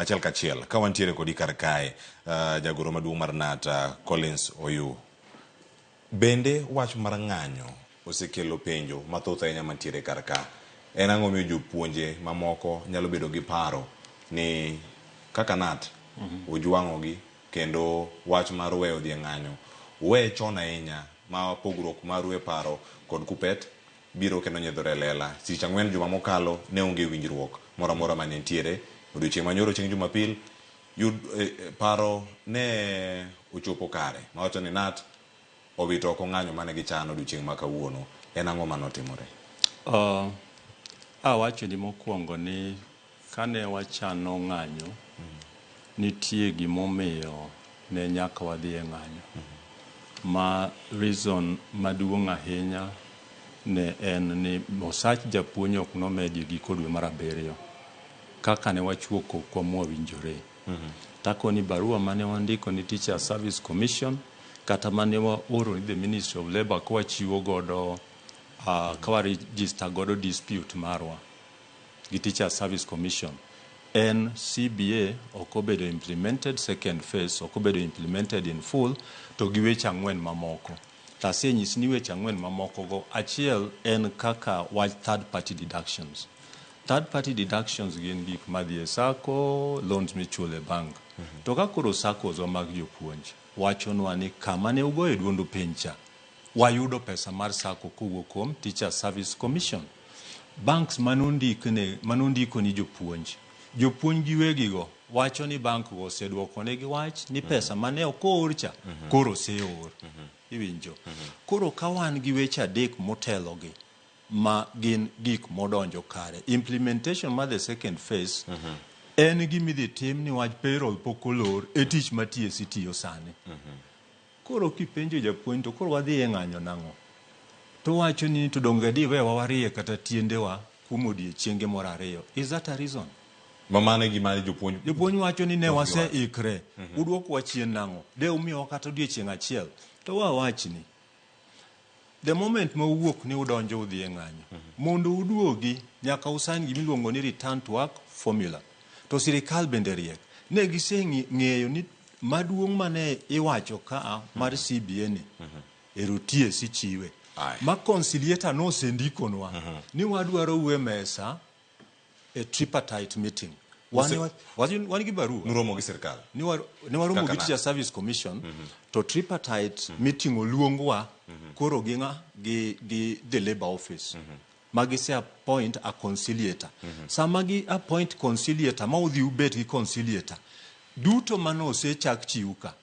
Achiel kachiel ka wantiere kodi kar kae, jagoro maduong' mar KNUT, Collins Oyuu. Bende wach mar ng'anyo osekelo penjo mathoth ahinya mantiere kar ka. En ang'o miyo jopuonje mamoko nyalo bedo gi paro ni kaka KNUT ujwang'ogi kendo wach mar weyo dhi e ng'anyo uweye chon ahinya ma pogruok maru e paro kod KUPPET biro kendo nyiedhore e lela. Tich ang'wen juma mokalo ne onge winjruok moro amora mane nitiere. Odiochieng' manyoro chieng' Jumapil yud paro ne ochopo kare mawacho ni KNUT owito oko ng'anyo mane gichano odiochieng' ma kawuono. En ang'o mane otimore? Awachoni mokwongo ni kane wachano ng'anyo, nitie gimomiyo ne nyaka wadhi e ng'anyo. Ma reason maduong' ahinya ne en ni osach japuonj ok nomedi e giko dwe mar abiriyo kaka ne wachuo kokwa mwawinjore. Takoni barua mane wandiko ni Teacher Service Commission kata mane waoro ni the Ministry of Labour kwachiwo godo ka wa register godo dispute marwa gi Teacher Service Commission en CBA ok obedo implemented, second phase ok obedo implemented in full, to gi weche ang'wen mamoko. To asenyisi ni weche ang'wen mamoko go, achiel en kaka wach third party deductions. Third party deductions gin gik madhi e sacco, loans michulo e bank. To ka koro saccos wa mag jopuonj wachonwa ni kama ne ugoye duondu piny cha, wayudo pesa mar sacco kowuok kuom Teacher Service Commission. Banks manondikne manondiko ni jopuonj, jopuonj giwegi go wacho ni bank go oseduoko negi wach ni pesa mane ok oor cha koro oseor. Iwinjo? Koro ka wan gi weche adek motelo gi ma gin gik modonjo kare. Implementation mar the second phase en gimidhi tim niwach payroll pok olor e tich ma TSC tiyo sani. Koro kipenjo japuonj to koro wadhi e ng'anyo nang'o? To wacho ni to donge diwewa warie kata tiendewa kuom odiechienge moro ariyo. Is that a reason? Ma mano e gima jopuonj Jopuonj wacho ni ne waseikre. Uduokowa chien nang'o? De umiyowa kata odiechieng' achiel. To wawachni, the moment ma uwuok ni udonjo udhi e ng'anyo, mondo uduogi nyaka usign gimiluongo ni return to work formula. To sirikal bende riek. Ne giseng'eyo ni maduong' mane iwacho ka mar CBA ni ero TSC chiwe. Ma conciliator nosendikonwa ni wadwaro u e mesa e tripartite meeting. Wan, wan gi barua. Nuromo gi sirkal. Ni waromo gi Teacher Service Commission to tripartite meeting oluongwa koro gi ng'a gi the labor office. Ma gise appoint a conciliator. Sama gi appoint conciliator ma udhi ubet gi conciliator, duto mane osechak chiw ka.